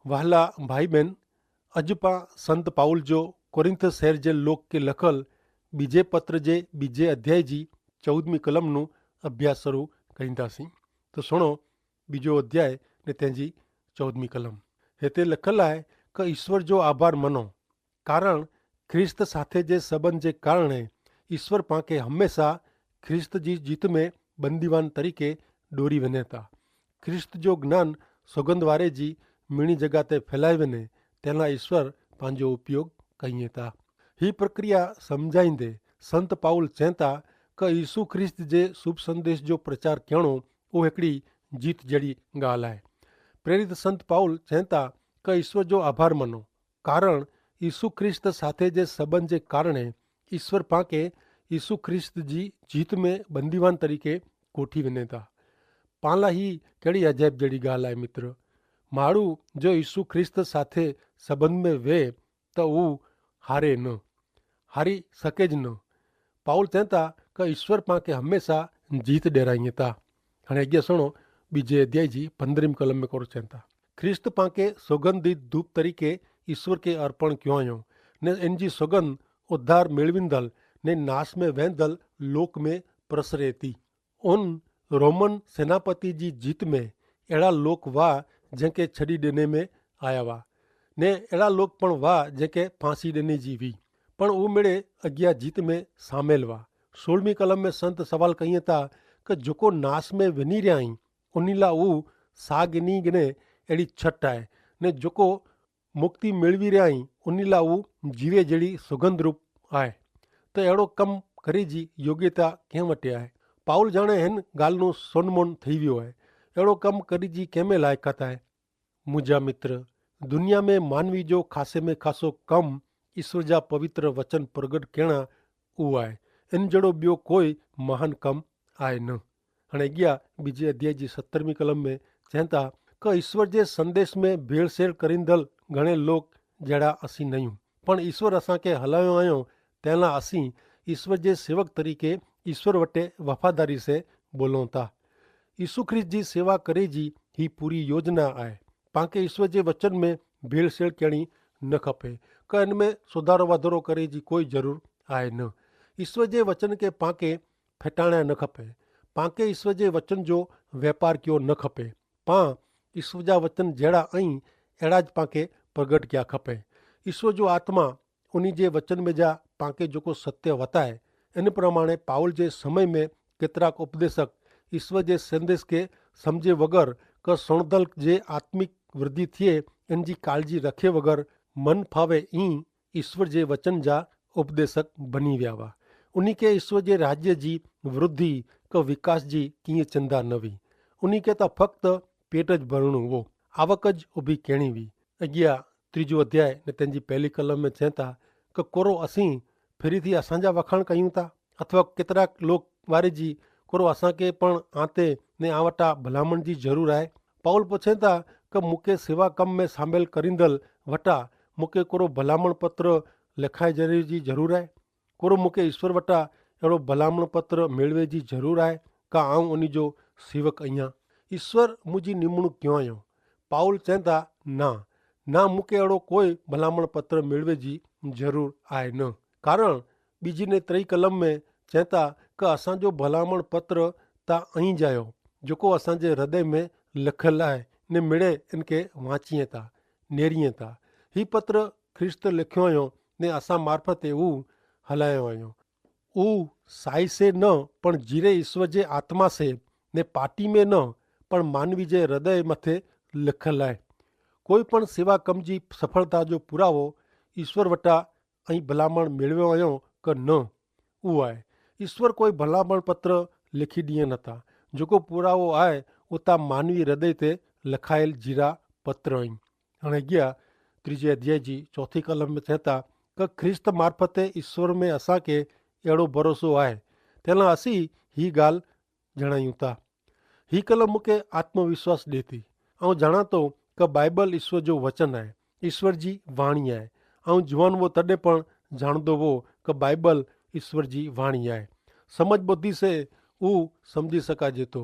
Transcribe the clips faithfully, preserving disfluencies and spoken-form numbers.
વહાલા ભાઈબેન, અજ પાં સંત પાઉલ જો કોરિંથ શહેર જે લોક કે લખલ બીજે પત્ર જે બીજે અધ્યાય જી ચૌદમી કલમનું અભ્યાસ શરૂ કરીંદા સી. તો સુણો, બીજો અધ્યાય ને તેની ચૌદમી કલમ. હેતા લખલ આય કે ઈસ્વર જો આભાર મનો, કારણ ખ્રિસ્ત સાથે જે સંબંધ જે કારણે ઈસ્વર પાંકે હમેંશા ખ્રિસ્ત જી જીત મેં બંદીવાન તરીકે ડોરી વેને તા. ખ્રિસ્ત જો જ્ઞાન સોગંદવારે જી મિણી જગા તે ફેલાઈ વેને તેના ઈસ્વર પાંજો ઉપયોગ કહિએ તા. હી પ્રક્રિયા સમઝાઈંદે સંત પાઉલ ચેંતા કે ઈસુ ખ્રિસ્ત જે શુભ સંદેશ જો પ્રચાર કહેણો ઉહ હિકડી જીત જેડી ગાલ આય. પ્રેરિત સંત પાઉલ ચેંતા કે ઈસ્વર જો આભાર મનો, કારણ ઈસુ ખ્રિસ્ત સાથે જે સંબંધ જે કારણે ઈસ્વર પાંકે ઈસુ ખ્રિસ્ત જી જીત મેં બંદીવાન તરીકે કોઠી વેને તા. પાંલા હી કહેડી અજાયબ જેડી ગાલ આય મિત્ર. માણુ જો ઈસુ ખ્રિસ્ત સાથે સંબંધ મેં વે તો ઉહ હારે ન, હારી સકે જ ન. પાઉલ ચેંતા કે ઈસ્વર પાંકે હમેંશા જીત ડેરાઈ તા. હણે અગિયા સુણો, બીજે અધ્યાય જી પંદ્રહમી કલમ મેં કોરો ચેંતા, ખ્રિસ્ત પાંકે સોગંધિત ધૂપ તરીકે ઈસ્વર કે અર્પણ ક્યો આયો, ને એન જી સોગંધ ઉદ્ધાર મેળવીંદલ ને નાસ મેં વહેંદલ લોક મેં પ્રસરે તી. ઉન રોમન સેનાપતિ જી જીત મેં એડા લોક વા જેંકે છડી ડેને મેં આયા વા, ને એડા લોક પણ વા જેંકે ફાંસી ડેને જી વી, પણ ઉમેડે અગિયા જીત મેં સામેલ વા. સોળમી કલમ મેં સંત સવાલ કહિયે તા કે જોકો નાસ મેં વેની રહ્યા હી ઉની લા ઉ સાગ ની ગને એડી છટ આય, ને જોકો મુક્તિ મેળવી રહ્યા હી ઉની લા ઉ જીવે જેડી સુગંધ રૂપ આય. તો એડો કમ કરી જી યોગ્યતા કેહ વટે આય? પાઉલ જાણે હેન ગાલ નું સોનમોન થઈ વ્યો આય. એડો કમ કરી જી કેમે લાયકાત આય? મુજા મિત્ર, દુનિયા મેં માનવી જો ખાસે મેં ખાસો કમ ઈસ્વર જા પવિત્ર વચન પ્રગટ કહેણા ઉ આય. એન જેડો બ્યો કોઈ મહાન કમ આય ન. હણે અગિયા બીજે અધ્યાય જી સત્તરમી કલમ મેં ચેંતા કે ઈસ્વર જે સંદેશ મેં ભેળસેળ કરીંદલ ઘણે લોક જેડા અસી નયું, પણ ઈસ્વર અસાંકે હલાયો આયો, તેના અસી ઈસ્વર જે સેવક તરીકે ઈસ્વર વટે વફાદારી સે બોલોતા. ઈસુ ખ્રિસ્ત જી સેવા કરે જી હી પૂરી યોજના આય. પાંકે ઈસ્વર જે વચન મેં ભેળસેળ કહેણી ન ખપે, કે એન મેં સુધારો વધારો કરે જી કોઈ જરૂર આય ન. ઈસ્વર જે વચન કે પાંકે ફેટાણા ન ખપે. પાંકે ઈસ્વર જે વચન જો વેપાર કયો ન ખપે. પાં ઈસ્વર જા વચન જેડા અહીં એડા જ પાંકે પ્રગટ કયા ખપે. ઈસ્વર જો આત્મા ઉની જે વચન મેં જા પાંકે જોકો સત્ય વતાએ. એન પ્રમાણે પાઉલ જે સમય મેં કેતરાક ઉપદેશક ઈસ્વર જે સંદેશ કે સમઝે વગર કે સુણધલ જે આત્મિક વૃદ્ધિ થિયે એન જી કાળજી રખે વગર મન ફાવે ઈ ઈસ્વર જે વચન જા ઉપદેશક બની વ્યાવા. ઉની કે ઈસ્વર જે રાજ્ય જી વૃદ્ધિ કે વિકાસ જી કિંય ચિંદા નવી. ઉની કે તા ફક્ત પેટ જ ભરણું વો, આવક જ ઉભી કહેણી વી. અગિયા ત્રીજું અધ્યાય ને તેની પહેલી કલમ મેં ચેંતા કે કોરો અસી ફેરી થી અસાંજા વખાણ કહ્યું તા અથવા કેતરાક લોક વારે જી કોરો અસાંકે પણ આંતે ને આવટા ભલામણ જી જરૂર આય? પાઉલ પછેતા કે મુકે સેવા કમ મેં સામેલ કરીંદલ વટા મુકે કોરો ભલામણ પત્ર લેખાઈ જરી જી જરૂર આય? કોરો મુકે ઈસ્વર વટા એડો ભલામણ પત્ર મેળવે જી જરૂર આય? કા આઉં અની જો સેવક અહિયા? ઈસ્વર મુજી નિમણૂ ક્યો આયો? પાઉલ ચેંતા, ના, ના મુકે એડો કોઈ ભલામણ પત્ર મેળવે જી જરૂર આય ન. કારણ બીજી ને ત્રય કલમ મેં ચેંતા કે અસાંજો ભલામણ પત્ર તા અહીં જાયો જોકો અસાંજે હૃદય મેં લખલ આય ને મેળે એનકે વાંચીએ તા, નેરીએ તા. હી પત્ર ખ્રિસ્ત લખ્યો આયો ને અસાં મારફત એવુ હલાયો આયો. ઉ સાઈ સે ન પણ જીરે ઈસ્વર જે આત્મા સે ને પાટી મેં ન પણ માનવી જે હૃદય મતે લખલ આય. કોઈ પણ સેવા કમ જી સફળતા જો પુરાવો ઈસ્વર વટા અહીં ભલામણ મેળવ્યો આયો કે ન? ઉ આય. ઈસ્વર કોઈ ભલામણ પત્ર લેખી દિયે નતા. જોકો પુરાવો આય ઉતા માનવી હૃદય તે લખાયેલ જીરા પત્ર અહીં. હણે અગિયા ત્રીજે અધ્યાય જી ચોથી કલમ મેં ચેંતા કે ખ્રિસ્ત મારફતે ઈસ્વર મેં અસાંકે એડો ભરોસો આય. તેના અસી હી ગાલ જણાયું તા. હી કલમ મુકે આત્મવિશ્વાસ દેતી. આઉં જાણાતો કે બાઈબલ ઈસ્વર જો વચન આય, ઈસ્વર જી વાણી આય. આઉં જુવાન વો તદે પણ જાણતો વો કે બાઈબલ ઈસ્વર જી વાણી આય. સમજ બધી સે ઉં સમઝી સકાજે તો,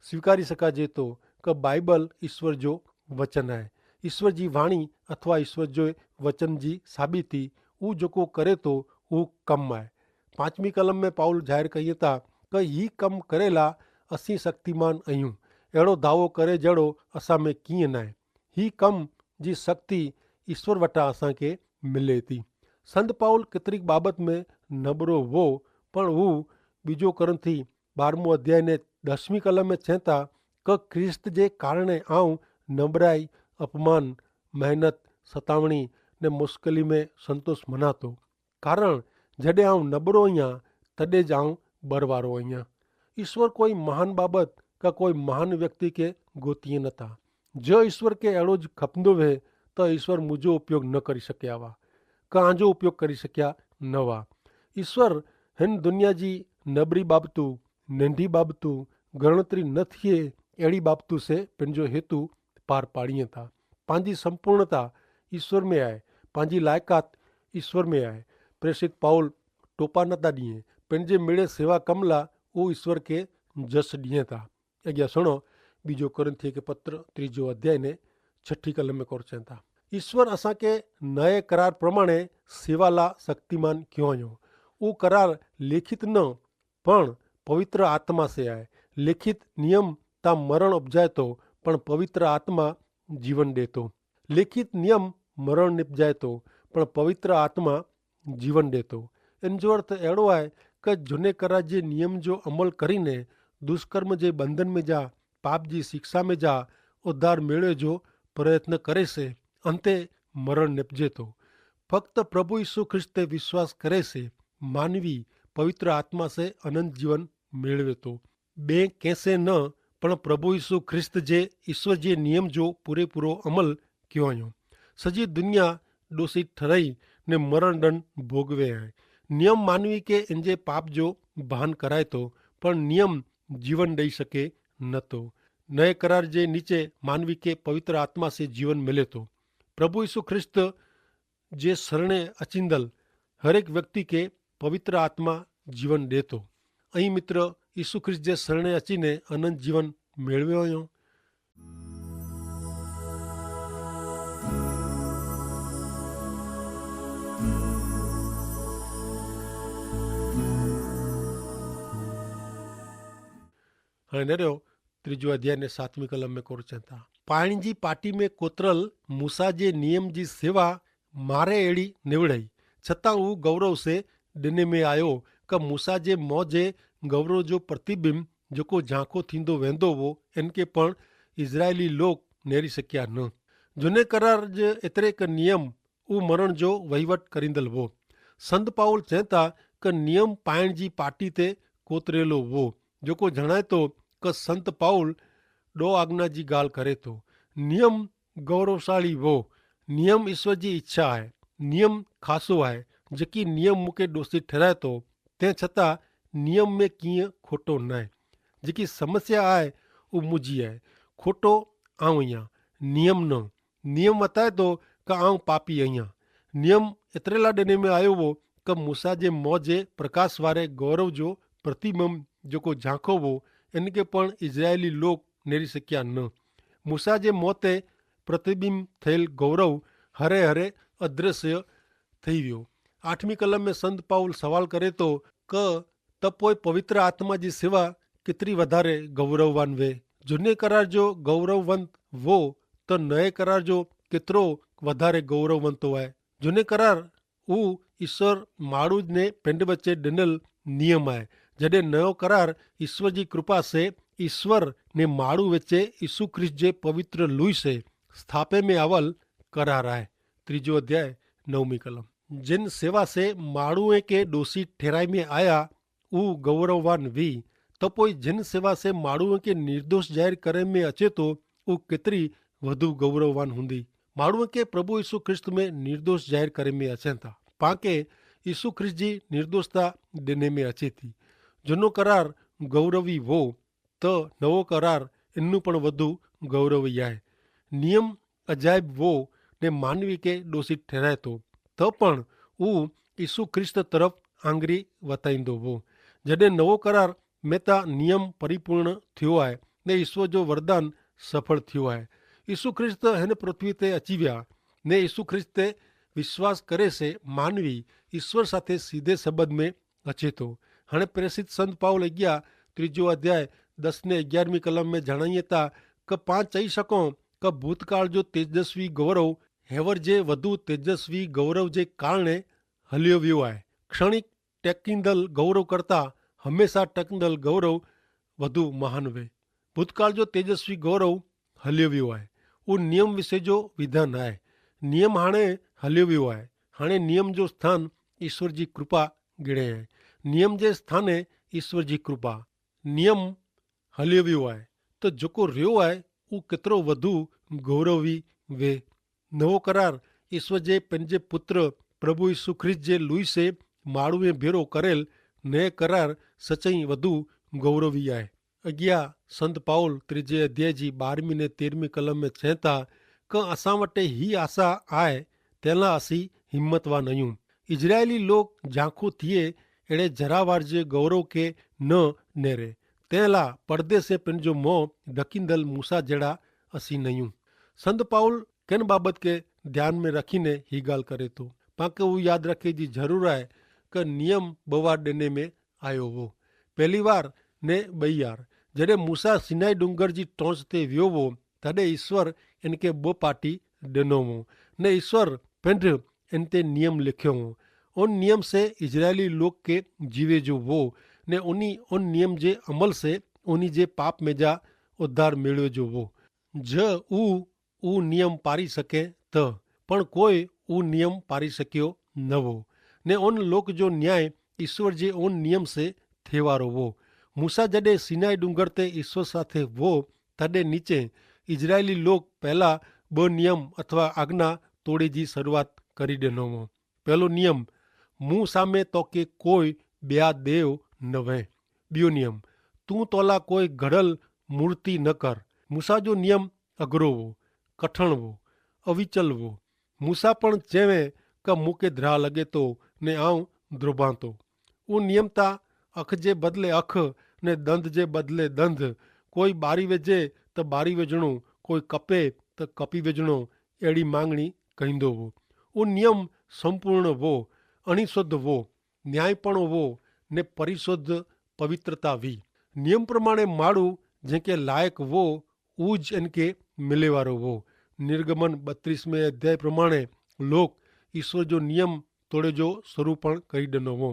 સ્વીકારી સકાજે તો કે બાઈબલ ઈસ્વર જો વચન આય. ઇશ્વર જી વાણી અથવા ઇશ્વર જો વચન જી સાબિતી ઉજકો કરે તો ઉકમ આય. પાંચમી કલમ મેં પાઉલ જાહેર કહિયે તા કે હી કમ કરેલા અસી શક્તિમાન અહ્યું એડો ધાવો કરે જેડો અસા મેં કિયા નાય. હી કમ જી શક્તિ ઇશ્વર વટા અસાંકે મિલે તી. સંત પાઉલ કિતરીક બાબત મેં નબરો વો પણ ઉ બીજો કરંથી બારમું અધ્યાય ને દસમી કલમ મેં છેંતા કે ખ્રિસ્ત જે કારણે આઉં નબરાઈ, અપમાન, મહેનત, સતાવણી ને મુશ્કેલી મેં સંતોષ મનાતો. કારણ જડે આઉં નબરો અહિયા તદે જ આઉં બરવારો અહિયા. ઈસ્વર કોઈ મહાન બાબત કા કોઈ મહાન વ્યક્તિ કે ગોતિયે નતા. જો ઈસ્વર કે એડો જ ખપંદો વહે તો ઈસ્વર મુજો ઉપયોગ ન કરી શક્યા વા કા આજો ઉપયોગ કરી શક્યા ન વા. ઈસ્વર હેન દુનિયા જી નબરી બાબતું, નેંધી બાબતું, ગરણતરી ન થિયે એડી બાબતું સે પેનજો હેતુ પાર પાડિયે તા. પાંજી સંપૂર્ણતા ઈસ્વર મેં આય. પાંજી લાયકાત ઈસ્વર મેં આય. પ્રેસિત પાઉલ ટોપા નતા દિયે પેનજે મેળે સેવા કમલા ઉ ઈસ્વર કે જસ દિયે તા. અગિયા સણો બીજો કોરિંથીય કે પત્ર ત્રીજો અધ્યાય ને છઠી કલમ મેં કોર ચેંતા. ઈસ્વર અસાંકે નયે કરાર પ્રમાણે સેવાલા શક્તિમાન ક્યોંયો. ઉ કરાર લેખિત ન પણ પવિત્ર આત્મા સે આય. લેખિત નિયમ તા મરણ અપજાયતો પણ પવિત્ર આત્મા જીવન દેતો. લેખિત નિયમ મરણ નિપજાયતો પણ પવિત્ર આત્મા જીવન દેતો. એન જો અર્થ એડો આય કે જુને કરાર જે નિયમ જો અમલ કરીને દુષ્કર્મ જે બંધન મેં જા પાપ જી શિક્ષા મેં જા ઉદ્ધાર મેળવે જો પ્રયત્ન કરે સે અંતે મરણ નિપજેતો. ફક્ત પ્રભુ ઈસુ ખ્રિસ્ત તે વિશ્વાસ કરે સે માનવી પવિત્ર આત્મા સે અનંત જીવન મેળવે તો. બે કેસે ન પણ પ્રભુ ઈસુ ખ્રિસ્ત જે ઈસ્વર જે નિયમ જો પૂરેપૂરો અમલ ક્યો અયો. સજી દુનિયા દોષિત ઠરાઈ ને મરણ દંડ ભોગવે હૈ. નિયમ માનવી કે એનજે પાપ જો ભાન કરાય તો પણ નિયમ જીવન દઈ શકે નતો. નય કરાર જે નીચે માનવી કે પવિત્ર આત્મા સે જીવન મેલે તો. પ્રભુ ઈસુ ખ્રિસ્ત જે સરણે અચિંદલ હરેક વ્યક્તિ કે પવિત્ર આત્મા જીવન દેતો. અહીં મિત્ર, ઈસુ ખ્રિસ્ત જે સરણે અચિને અનંત જીવન મેળવ્યો અયો. હૈ નર્યો ત્રીજો અધ્યાય ને સાતમી કલમ મેં કોર ચેતા. પાણી જી પાટી મેં કોતરલ મૂસા જે નિયમ જી સેવા મારે એડી નેવડાઈ, છતાં ઉં ગૌરવ સે ડેને મેં આયો કે મૂસા જે મોં જે ગૌરવ જો પ્રતિબિંબ જેકો ઝાંખો થીંદો વેંદો વો એનકે પણ ઇઝરાયેલી લોક નેરી શક્યા ન. જુને કરાર જે એતરે કે નિયમ ઉં મરણ જો વહીવટ કરીંદલ વો. સંત પાઉલ ચેતા કે નિયમ પાયણ જી પાટી તે કોતરેલો વો, જોકો જણાયતો કે સંત પાઉલ ડો આજ્ઞા જી ગાલ કરેતો. નિયમ ગૌરવશાળી વો. નિયમ ઇશ્વર જી ઇચ્છા હૈ. નિયમ ખાસો હૈ. જેકી નિયમ મુકે દોષી ઠેરાયતો તે છતાં નિયમ મેં કિંય ખોટો નાય. જેકી સમસ્યા આય ઉં મુજી આય. ખોટો આઉં અહિયા, નિયમ ન. નિયમ વતાયતો કે આઉં પાપી અહિયા. નિયમ એતરેલા ડેને મેં આયો વો કે મૂસા જે મોં જે પ્રકાશ વારે ગૌરવ જો પ્રતિબિંબ જેકો ઝાંખો વો એનકે પણ ઇઝરાયેલી લોક નેરી શક્યા ન. મૂસા જે મોં તે પ્રતિબિંબ થયેલ ગૌરવ હરે હરે અદ્રશ્ય થઈ વ્યો. આઠમી કલમ મેં સંત પાઉલ સવાલ કરે તો કે તપોય પવિત્ર આત્મા જી સેવા કેતરી વધારે ગૌરવવાન વે? જુને કરાર જો ગૌરવવંત વો તો નયે કરાર જો કેતરો વધારે ગૌરવવંતો આય? જુને કરાર ઉં ઇશ્વર માણૂ ને પેંડ વચ્ચે ડેનલ નિયમ આય. જડે નયો કરાર ઇશ્વર જી કૃપા સે ઇશ્વર ને માણૂ વચ્ચે ઇશુ ખ્રિસ્ત જે પવિત્ર લુઈ સે સ્થાપે મેં આવલ કરાર આય. ત્રીજો અધ્યાય નવમી કલમ. જેન સેવા સે માણૂએ કે દોષી ઠેરાઈ મેં આયા ઉં ગૌરવવાન વી, તો પોઈ જેન સેવા સે માણૂએ કે નિર્દોષ જાહેર કરે મેં અચેતો ઉં કેતરી વધુ ગૌરવવાન હુંદી. માણૂએ કે પ્રભુ ઈસુ ખ્રિસ્ત મેં નિર્દોષ જાહેર કરે મેં અચેતા પાંકે ઈસુ ખ્રિસ્ત જી નિર્દોષતા દેને મેં અચેતી. જનો કરાર ગૌરવી વો, તો નવો કરાર એનનું પણ વધુ ગૌરવી આય. નિયમ અજાયબ વો ને માનવી કે દોષિત ઠેરાયતો, તો પણ ઉં ઈસુ ખ્રિસ્ત તરફ આંગરી વતાઈંદો વો. જડે નવો કરાર મેં તા નિયમ પરિપૂર્ણ થયો આય ને ઈસુ જો વરદાન સફળ થયો આય. ઈસુ ખ્રિસ્ત હેન પૃથ્વી તે અચીવ્યા, ને ઈસુ ખ્રિસ્ત તે વિશ્વાસ કરે સે માનવી ઈસ્વર સાથે સીધે સંબંધ મેં અચેતો. હણે પ્રેસિત સંત પાઉલ અગિયા ત્રીજો અધ્યાય દસ ને અગિયારમી કલમ મેં જણાયે તા, કે પાં ચહી શકો કે ભૂતકાળ જો તેજસ્વી ગૌરવ હેવર જે વધુ તેજસ્વી ગૌરવ જે કારણે હલ્યો વ્યો આય. ક્ષણિક ટેકિંદલ ગૌરવ કરતા હમેંશા ટેકિંદલ ગૌરવ વધુ મહાન વે. ભૂતકાળ જો તેજસ્વી ગૌરવ હલ્યો વ્યો આય. ઉં નિયમ વિશે જો વિધાન આય. નિયમ હાણે હલ્યો વ્યો આય. હાણે નિયમ જો સ્થાન ઈસ્વર જી કૃપા ગિણે આય. નિયમ જે સ્થાને ઈસ્વર જી કૃપા. નિયમ હલ્યો વ્યો આય, તો જોકો રહ્યો આય ઉં કેતરો વધુ ગૌરવી વે. નવો કરાર ઈસ્વર જે પેનજે પુત્ર પ્રભુ ઈસુ ખ્રિસ્ત જે લુઇસે માળુએ ભેરો કરેલ નય કરાર સચઈ વધુ ગૌરવી આય. અગિયા સંત પાઉલ ત્રીજે અધ્યાય જી બારમી ને તેરમી કલમ મેં છેંતા, કે અસાં વટે હી આશા આય તેલા અસી હિંમતવા નયું. ઇઝરાયેલી લોક જાંખુ થિયે એડે જરાવાર જે ગૌરવ કે ન નેરે, તેલા પરદેસે પેનજો મોં ઢકીંદલ મૂસા જેડા અસી નયું. સંત પાઉલ કેન બાબત કે ધ્યાન મેં રખીને હી ગાલ કરે તો? પાંકે ઉં યાદ રખે જી જરૂર આય કે નિયમ બવાર દેને મેં આયો વો. પહેલી વાર ને બઈ યાર, જડે મૂસા સિનાઈ ડુંગર જી ટોંચ તે વ્યો વો, તદે ઈસ્વર એનકે બહ પાટી દેનો વો, ને ઈસ્વર પેંધ એન તે નિયમ લેખ્યો વો. ઓન નિયમ સે ઇઝરાયેલી લોક કે જીવે જો વો, ને ઓની ઓન નિયમ જે અમલ સે ઓની જે પાપ મેં જા ઉદ્ધાર મેળવે જો વો. જ ઉ ઉ નિયમ પારી શકે ત, પણ કોઈ ઉ નિયમ પારી શક્યો નવો. ને ઓન લોક જો ન્યાય ઈસ્વર જે ઓન નિયમ સે થેવારો વો. મૂસા જડે સિનાઈ ડુંગર તે ઈસ્વર સાથે વો, તદે નીચે ઇઝરાયેલી લોક પહેલા બહ નિયમ અથવા આજ્ઞા તોડે જી શરૂઆત કરી દેનો વો. પહેલો નિયમ, મું સામે તો કે કોઈ બ્યા દેવ નવે. બિયો નિયમ, તું તોલા કોઈ ઘડલ મૂર્તિ ન કર. મૂસા જો નિયમ અગ્રોવો, કઠણવો, અવિચલવો. મૂસા પણ ચેવે કે મુકે ધ્રા લગે તો ને આઉં ધ્રોભાંતો. ઉં નિયમતા અખ જે બદલે અખ ને દંધ જે બદલે દંધ. કોઈ બારી વેજે તો બારી વેજણો, કોઈ કપે તો કપી વેજણો. એડી માંગણી કહીંદો વો. ઉં નિયમ સંપૂર્ણ વો, અણિશોધ વો, ન્યાયીપણો વો, ને પરિશોધ પવિત્રતા વી. નિયમ પ્રમાણે માડૂ જેંકે લાયક વો ઉજ એનકે મિલેવારો વો. નિર્ગમન બત્રીસમે અધ્યાય પ્રમાણે લોક ઈસ્વર જો નિયમ તોડે જો સ્વરૂપણ કરી દેનો વો.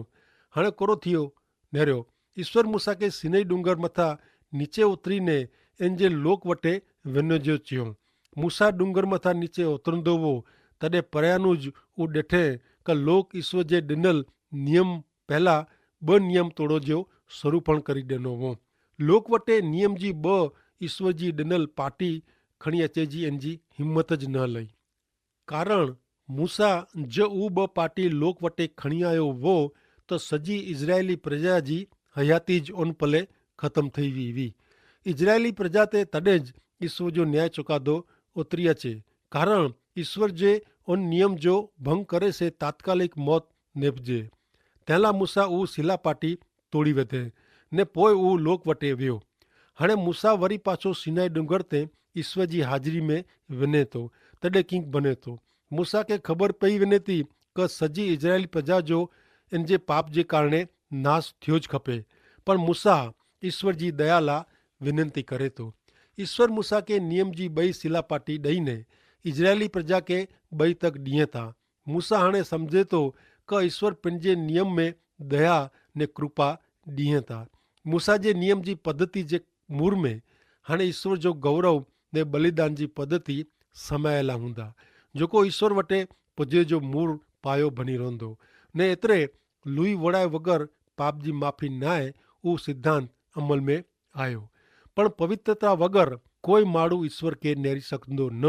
હણે કોરો થિયો નેર્યો. ઈસ્વર મૂસા કે સિનય ડુંગર મતા નીચે ઉતરી ને એન જે લોક વટે વેને જો ચ્યો. મૂસા ડુંગર મતા નીચે ઉતરંદો વો તદે પર્યાનું જ ઉડેઠે કે લોક ઈસ્વર જે ડેનલ નિયમ પહેલા બહ નિયમ તોડો જેવો સ્વરૂપણ કરી દેનો વો. લોક વટે નિયમ જી બહ ઈસ્વર જી ડેનલ પાટી ખણિયા ચેજી એન જી હિંમત જ ન લઈ. કારણ મૂસા જે ઉ બહ પાટી લોક વટે ખણિયાયો વો તો સજી ઇઝરાયેલી પ્રજા જી હયાતી જ ઓન પલે ખતમ થઈ વી વી. ઇઝરાયેલી પ્રજા તે તદે જ ઈસ્વર જો ન્યાય ચોકાદો ઉતરિયા છે. કારણ ઈસ્વર જે ઓન નિયમ જો ભંગ કરે સે તાત્કાલિક મોત નેપજે. તેલા મૂસા ઉ સિલા પાટી તોડી વધે ને પોય ઉ લોક વટે વ્યો. હણે મૂસા વરી પાછો સિનાઈ ડુંગર તે ઈસ્વર જી હાજરી મેં વને તો તદે કિંક બને તો. મૂસા કે ખબર પઈ વને તી કે સજી ઇઝરાયેલી પ્રજા જો એન જે પાપ જે કારણે નાસ થયો જ ખપે. પણ મૂસા ઈસ્વર જી દયાલા વિનંતી કરે તો. ઈસ્વર મૂસા કે નિયમ જી બઈ સિલા પાટી દઈને ઇઝરાયેલી પ્રજા કે બઈ તક દિયે તા. મૂસા હણે સમઝે તો કે ઈસ્વર પન જે નિયમ મેં દયા ને કૃપા દિયે તા. મૂસા જે નિયમ જી પદ્ધતિ જે મૂર મેં હણે ઈસ્વર જો ગૌરવ ને બલિદાન જી પદ્ધતિ સમાયેલા હુંદા, જોકો ઈસ્વર વટે પજે જો મૂર પાયો ભની રોંધો. ને એતરે લુઈ વડાય વગર પાપ જી માફી નાય ઉ સિદ્ધાંત અમલ મેં આયો. પણ પવિત્રતા વગર કોઈ માડૂ ઈસ્વર કે નેરી સકંદો ન.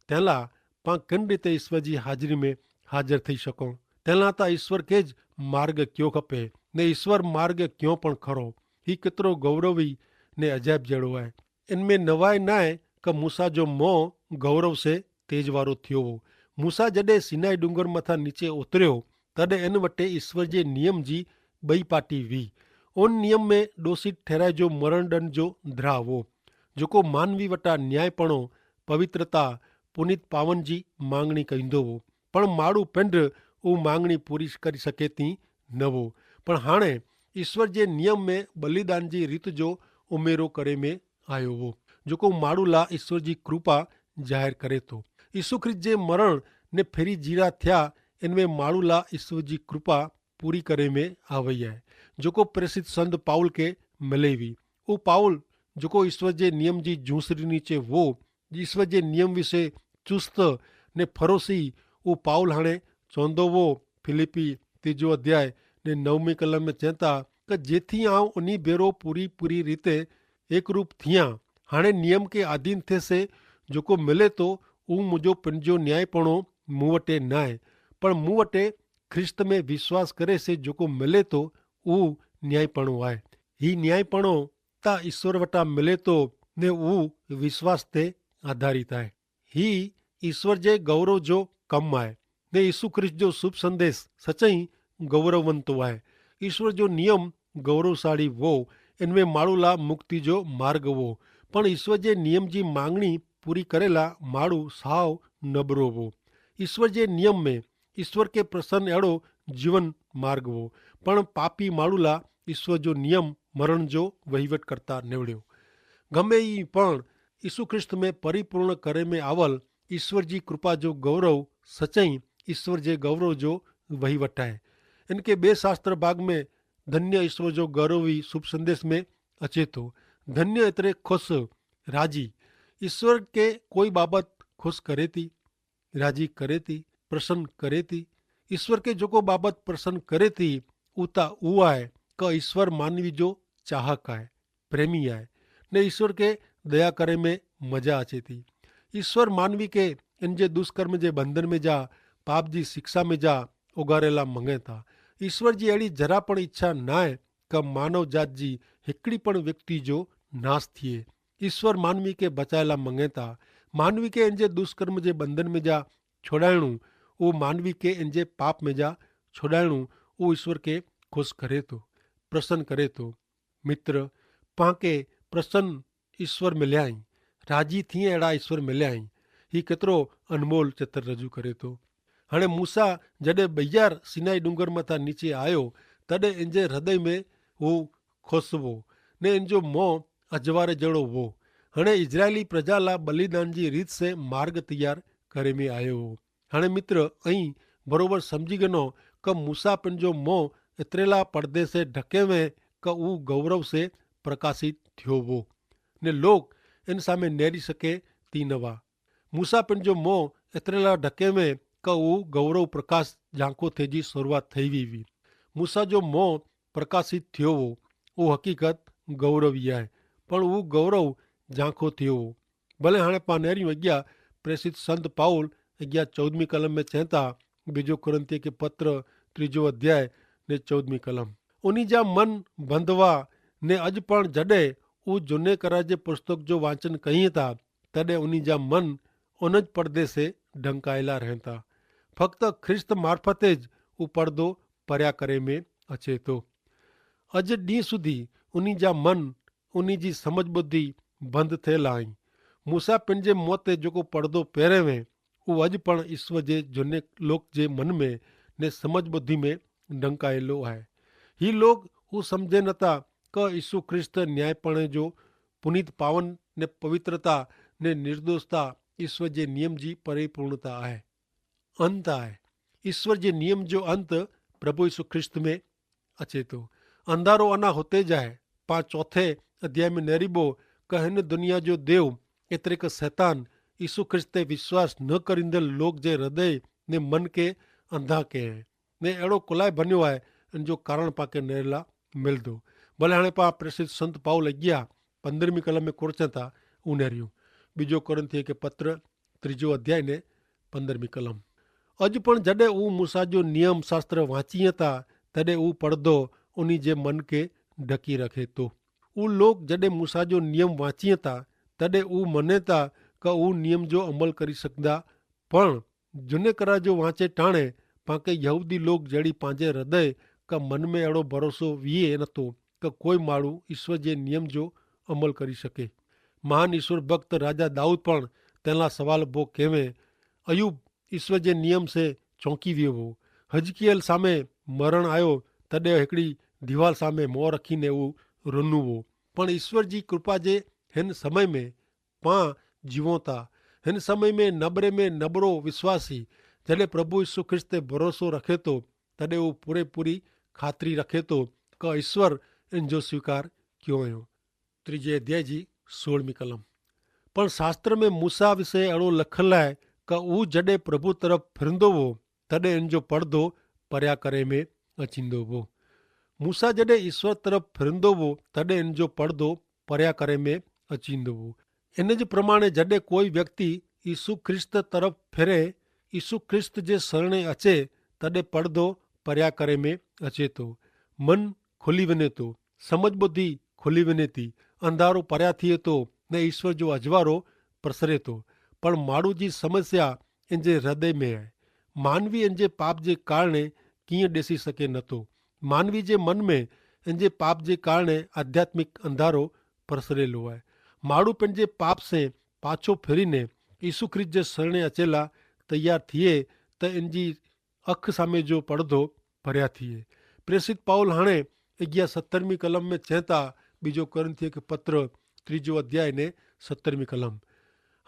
તેલા પાં કેન રીતે ઈસ્વર જી હાજરી મેં હાજર થઈ શકો? તેલા તા ઈસ્વર કે જ માર્ગ ક્યો ખપે. ને ઈસ્વર માર્ગ ક્યો પણ ખરો. હી કેતરો ગૌરવી ને અજાયબ જેડો આય. એન મેં નવાઈ નાય કે મૂસા જો મોં ગૌરવ સે તેજવારો થયો વો. મૂસા જડે સિનાઈ ડુંગર મતા નીચે ઉતર્યો તદે એન વટે ઈસ્વર જે નિયમ જી બઈ પાટી વી. ઓન નિયમ મેં ડોષિત ઠેરાય જો મરણદંડ જો ધ્રાવો જોકો માનવી વટા ન્યાયીપણો પવિત્રતા, પુનિત પાવન જી માંગણી કહીંદો વો. પણ માડૂ પેંડ ઉં માંગણી પૂરી કરી શકેતી ન વો. પણ હાણે ઈસ્વર જે નિયમ મેં બલિદાન જી રીત જો ઉમેરો કરે મેં આયો વો, જોકો માડૂ લા ઈસ્વર જી કૃપા જાહેર કરે તો. ઈસુ ખ્રિસ્ત જે મરણ ને ફેરી જીરા થ્યા, એનવે માડૂ લા ઈસ્વર જી કૃપા પૂરી કરે મેં આવય આય, જોકો પ્રેસિત સંધ પાઉલ કે મલેવી. ઉપાઉલ જોકો ઈસ્વર જે નિયમ જી જૂસરી નીચે વો, ઈસ્વર જે નિયમ વિશે ચુસ્ત ને ફરોસી ઉપાઉલ હાણે ચોંદો વો. ફિલિપી ત્રીજો અધ્યાય ને નવમી કલમ મેં ચેંતા, કે જેથી આવ ઉની ભેરો પૂરી પૂરી રીતે એકરૂપ થિયા. હાણે નિયમ કે આધીન થેસે જોકો મલે તો ઉં મુજો પનજો ન્યાયીપણો મુવટે નાય, પણ મુવટે ખ્રિસ્ત મેં વિશ્વાસ કરે સે જોકો મલે તો ઉં ન્યાયીપણો આય. હી ન્યાયીપણો તા ઈસ્વર વટા મલે તો ને ઉં વિશ્વાસ તે આધારિત આય. હી ઈસ્વર જે ગૌરવ જો કમ આય. ને ઈસુ ખ્રિસ્ત જો શુભ સંદેસ સચઈ ગૌરવવંતો આય. ઈસ્વર જો નિયમ ગૌરવશાળી વો, એનવે માડૂ લા મુક્તિ જો માર્ગ વો. પણ ઈસ્વર જે નિયમ જી માંગણી પૂરી કરેલા માડૂ સાવ નબરો વો. ઈસ્વર જે નિયમ મેં ઈસ્વર કે પ્રસન્ન એડો જીવન માર્ગ વો. પણ પાપી માડૂ લા ઈસ્વર જો નિયમ મરણ જો વહીવટ કરતા નેવડ્યો. ગમે ઈ પણ ઈસુ ખ્રિસ્ત મેં પરિપૂર્ણ કરે મેં આવલ ઈસ્વર જી કૃપા જો ગૌરવ સચઈ ઈસ્વર જે ગૌરવ જો વહીવટ આય. એન કે બે શાસ્ત્ર ભાગ મેં ધન્ય ઈસ્વર જો ગૌરવી શુભ સંદેસ મેં અચેતો. ધન્ય એતરે ખુશ, રાજી. ઈસ્વર કે કોઈ બાબત ખુશ કરે તી, રાજી કરે તી, પ્રસન્ન કરે તી? ઈસ્વર કે જોકો બાબત પ્રસન્ન કરે તી ઉતા ઉઆય, કે ઈસ્વર માનવી જો ચાહક આય, પ્રેમી આય, ને ઈસ્વર કે દયા કરે મેં મજા અચે તી. ઈસ્વર માનવી કે એન જે દુષ્કર્મ જે બંધન મેં જા, પાપ જી શિક્ષા મેં જા ઉગારેલા મંગેતા. ઈસ્વર જી એડી જરા પણ ઇચ્છા નાય કે માનવ જાત જી હિકડી પણ વ્યક્તિ જો નાસ થિયે. ઈસ્વર માનવી કે બચાયેલા મંગેતા. માનવી કે એન જે દુષ્કર્મ જે બંધન મેં જા છોડાયણું, ઉહ માનવી કે એન જે પાપ મેં જા છોડાયણું, ઉહ ઈસ્વર કે ખુશ કરે તો, પ્રસન્ન કરે તો. મિત્ર, પાંકે પ્રસન્ન ઈસ્વર મેં લ્યાઈ, રાજી થી એડા ઈસ્વર મેં લ્યાઈ. હી કેતરો અનમોલ ચિત્ર રજૂ કરે તો. હણે મૂસા જડે બૈયાર સિનાઈ ડુંગર મતા નીચે આયો, તદે એન જે હૃદય મેં ઉહ ખુશ વો, ને એન જો મોં અજવારે જેડો વો. હણે ઇઝરાયલી પ્રજા લા બલિદાન જી રીત સે માર્ગ તૈયાર કરે મેં આયો વો. હણે મિત્ર, અહીં બરોબર સમઝી ગનો કે મૂસા પન જો મોં એતરેલા પડદે સે ઢકે વે કે ઉહ ગૌરવ સે પ્રકાશિત થ્યો વો, ને લોક એન સામે નેરી સકે તી નવા. મૂસા પન જો મોં એતરેલા ઢકે વે કે ઉહ ગૌરવ પ્રકાશ જાંકો થે જી શરૂઆત થઈ વી વી. મૂસા જો મોં પ્રકાશિત થ્યો વો, ઉહ હકીકત ગૌરવી આય, પણ ઉહ ગૌરવ જાંકો થ્યો વો. ભલે હણે પાનેરી અગિયા પ્રેસિત સંત પાઉલ અગિયા ચૌદમી કલમ મેં ચેંતા, બીજો કોરિંથીય કે પત્ર ત્રીજો અધ્યાય ને ચૌદમી કલમ. ઉની જા મન બંધવા ને અજ પણ જડે ઉહ જુને કરા જે પુસ્તક જો વાંચન કહીં તા, તદે ઉની જા મન ઉન જ પડદે સે ઢંકાયેલા રહેતા. ફક્ત ખ્રિસ્ત મારફતે જ ઉપડદો પર્યા કરે મેં અચેતો. અજ દી સુધી ઉની જા મન ઉની જી સમજ બધી બંધ થયેલા હૈં. મૂસા પન જે મોતે જોકો પડદો પહેરે વે, ઉહ અજ પણ ઈસ્વર જે જોને લોક જે મન મેં ને સમજ બધી મેં ઢંકાયેલો હૈ. હી લોક ઉહ સમઝે નતા કે ઈસુ ખ્રિસ્ત ન્યાયીપણે જો પુનિત પાવન ને પવિત્રતા ને નિર્દોષતા ઈસ્વર જે નિયમ જી પરિપૂર્ણતા હૈ. અંત આય. ઈસ્વર જે નિયમ જો અંત પ્રભુ ઈસુ ખ્રિસ્ત મેં અચેતો. અંધારો અના હોતે જાય. પા ચોથે અધ્યાય મેં નેરીબો, કહેન દુનિયા જો દેવ એતરે કે સૈતાન ઈસુ ખ્રિસ્ત તે વિશ્વાસ ન કરીંદલ લોક જે હૃદય ને મન કે અંધા કે હૈ, ને એડો કોલાય ભન્યો આય. અને જો કારણ પાકે નેરેલા મેલ દો. ભલે હણે પા પ્રેસિત સંત પાઉલ અગિયા પંદ્રહમી કલમ મેં કોરચેતા ઉનેર્યું. બીજો કોરિંથીય કે પત્ર ત્રીજો અધ્યાય ને પંદ્રહમી કલમ. અજ પણ જડે ઉં મૂસા જો નિયમ શાસ્ત્ર વાંચી હતા, તદે ઉં પડદો ઉની જે મન કે ઢકી રખે તો. ઉં લોક જડે મૂસા જો નિયમ વાંચી હતા, તદે ઉં મને તા કે ઉં નિયમ જો અમલ કરી સકદા. પણ જુને કરા જો વાંચે ટાણે પાંકે યહૂદી લોક જેડી પાંજે હૃદય કા મન મેં એડો ભરોસો વિયે નતો કે કોઈ માળું ઈસ્વર જે નિયમ જો અમલ કરી શકે. મહાન ઈસ્વર ભક્ત રાજા દાઉદ પણ તેના સવાલ ભો કહેવે. અયૂબ ઈસ્વર જે નિયમ સે ચોંકી વ્યો વો. હજકિયેલ સામે મરણ આયો, તદે હિકડી દિવાલ સામે મોં રખીને ઉ રોનુ વો. પણ ઈસ્વર જી કૃપા જે હેન સમય મેં પાં જીવોતા. હેન સમય મેં નબરે મેં નબરો વિશ્વાસી જડે પ્રભુ ઈસુ ખ્રિસ્ત તે ભરોસો રખે તો, તદે ઉ પૂરેપૂરી ખાતરી રખે તો કે ઈસ્વર એન જો સ્વીકાર ક્યો અયો. ત્રીજે અધ્યાય જી સોળમી કલમ. પણ શાસ્ત્ર મેં મૂસા વિશે એડો લખલ હૈ કે ઉ જડે પ્રભુ તરફ ફિરંદો વો, તદે એન જો પડદો પર્યા કરે મેં અચીંદો વો. મૂસા જડે ઈસ્વર તરફ ફિરંદો વો, તદે એન જો પડદો પર્યા કરે મેં અચીંદો વો. એન જ પ્રમાણે જડે કોઈ વ્યક્તિ ઈસુ ખ્રિસ્ત તરફ ફિરે, ઈસુ ખ્રિસ્ત જે સરણે અચે, તદે પડદો પર્યા કરે મેં અચેતો. મન ખોલી વને તો, સમજ બુદ્ધિ ખોલી વને તી, અંધારો પર્યા થિયે તો, ને ઈસ્વર જો અજવારો પ્રસરે તો. પણ માડૂ જી સમસ્યા એન જે હૃદય મેં હૈ. માનવી એન જે પાપ જે કારણે કિંય દેસી શકે નતો. માનવી જે મન મેં એન જે પાપ જે કારણે આધ્યાત્મિક અંધારો પ્રસરેલો હૈ. માડૂ પેન જે પાપ સે પાછો ફેરી ને ઈસુ ખ્રિસ્ત જે સરણે અચેલા તૈયાર થિયે, તો એન જી અખ સામે જો પડદો ભર્યા થિયે. પ્રેસિત પાઉલ હાણે અગિયા સત્તરમી કલમ મેં ચેંતા, બીજો કોરિંથીય કે પત્ર ત્રીજો અધ્યાય ને સત્તરમી કલમ.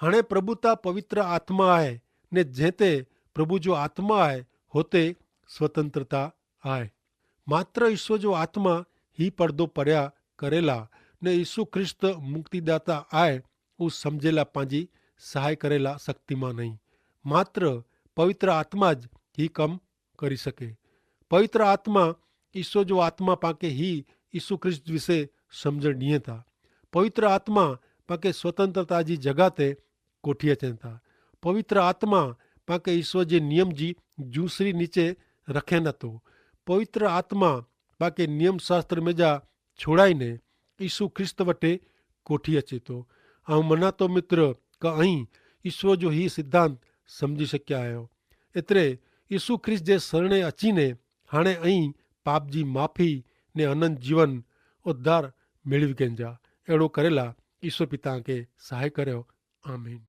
હાણે પ્રભુતા પવિત્ર આત્મા આય, ને જેતે પ્રભુ જો આત્મા આય, હોતે સ્વતંત્રતા આય. માત્ર ઈસ્વર જો આત્મા હી પડદો પર્યા કરેલા, ને ઈસુ ખ્રિસ્ત મુક્તિદાતા આય ઉસ સમઝેલા પાંજી સહાય કરેલા શક્તિમાં નહીં. માત્ર પવિત્ર આત્મા જ હી કમ કરી શકે. પવિત્ર આત્મા ઈસુ જો આત્મા પાંકે હી ઈસુ ખ્રિસ્ત વિશે સમઝણ નિયે થા. પવિત્ર આત્મા પાંકે સ્વતંત્રતા જી જગા તે કોઠિયા ચેતા. પવિત્ર આત્મા પાંકે ઈસુ જે નિયમ જી જૂસરી નીચે રખે નતો. પવિત્ર આત્મા પાંકે નિયમશાસ્ત્ર મેં જા છોડાઈ ને ઈસુ ખ્રિસ્ત વટે કોઠી અચેતો. આઉં મનાતો મિત્ર, કે અહીં ઈસુ જો હી સિદ્ધાંત સમઝી શક્યા હૈ. એતરે ઈસુ ખ્રિસ્ત જે સરણે અચીને હાણે અહીં પાપજી માફી ને અનંત જીવન ઉદ્ધાર મેળવી ગેંજા. એડો કરેલા ઈસુ પિતા કે સહાય કર્યો. આમીન.